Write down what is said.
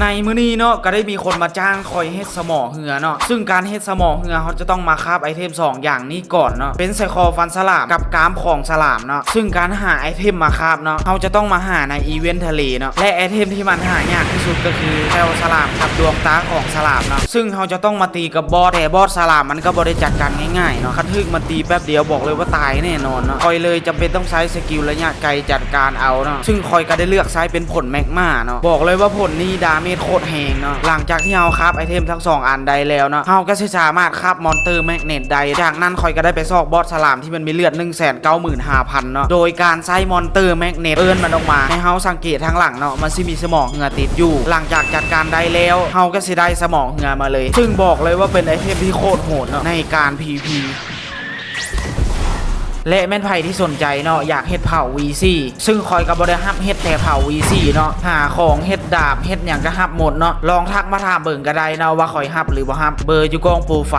ໃນມື້ນີ້ເນາະ ກໍໄດ້ມີຄົນມາຈ້າງຂ້ອຍເຮັດສະໝໍເຮືອເນາະ ຊຶ່ງການເຮັດສະໝໍເຮືອ ເຮົາຈະຕ້ອງມາຄາບໄອເທັມສອງຢ່າງນີ້ກ່ອນເນາະ ເປັນສາຍຄໍຟັນສະຫຼາມກັບກ້າມຂອງສະຫຼາມເນາະ. ຊຶ່ງການຫາໄອເທັມມາຄາບເນາະ ເຮົາຈະຕ້ອງມາຫາໃນອີເວັນທະເລເນາະ ແລະ ໄອເທັມທີ່ມັນຫາຍາກທີ່ສຸດກໍຄືແຂ້ວສະຫຼາມກັບດວງຕາຂອງສະຫຼາມເນາະ. ຊຶ່ງເຮົາຈະຕ້ອງມາຕີກັບບອສ ແຕ່ບອສສະຫຼາມມັນກໍບໍ່ໄດ້ຈັດການງ່າຍໆເນາະ ຄັນຖືກມັນຕີແປັບດຽວບອກເລີຍວ່າຕາຍແນ່ນອນເນາະ. ຂ້ອຍເລີຍຈຳເປັນຕ້ອງໃຊ້ສະກິວໄລຍະໄກຈັດການເອົາເນາະ ຊຶ່ງຂ້ອຍກໍໄດ້ເລືອກໃຊ້ເປັນຜົນແມັກມາເນາະ. ບອກເລີຍວ່າຜົນນີ້ດາເມດໂຄດແຮງເນາະ. ຫຼັງຈາກທີ່ເຮົາຄາບໄອເທັມທັງສອງອັນໄດ້ແລ້ວເນາະ ເຮົາກໍຊິສາມາດຄາບມອນເຕີແມັກເນັດໄດ້. ຈາກນັ້ນຂ້ອຍກໍໄດ້ໄປຊອກບອສສະຫຼາມທີ່ມັນມີເລືອດໜຶ່ງແສນເກົ້າໝື່ນຫ້າພັນເນາະ ໂດຍການໃຊ້ມອນເຕີແມັກເນັດເອີ້ນມັນອອກມາ ໃຫ້ເຮົາສັງເກດທາງຫຼັງເນາະ ມັນຊິມີສະໝໍເຮືອຕິດຢູ່. ຫຼັງຈາກຈັດການໄດ້ແລ້ວ ເຮົາກໍຊິໄດ້ສະໝໍເຮືອມາເລີຍ ຊຶ່ງບອກເລີຍວ່າເປັນໄອເທັມທີ່ໂຄດໂຫດເນາະ ໃນການພີພີ ແລະ ແມ່ນໃຜທີ່ສົນໃຈເນາະ ຢາກເຮັດເຜົາ ວີສີ່ ຊຶ່ງຂ້ອຍກໍບໍ່ໄດ້ຮັບເຮັດແຕ່ເຜົາ ວີສີ່ ເນາະ ຫາຂອງເຮັດດາບເຮັດຫຍັງກໍຮັບໝົດເນາະ. ລອງທັກມາຖາມເບິ່ງກໍໄດ້ເນາະ ວ່າຂ້ອຍຮັບຫຼືບໍ່ຮັບ ເບີຢູ່ກ້ອງໂປຣໄຟ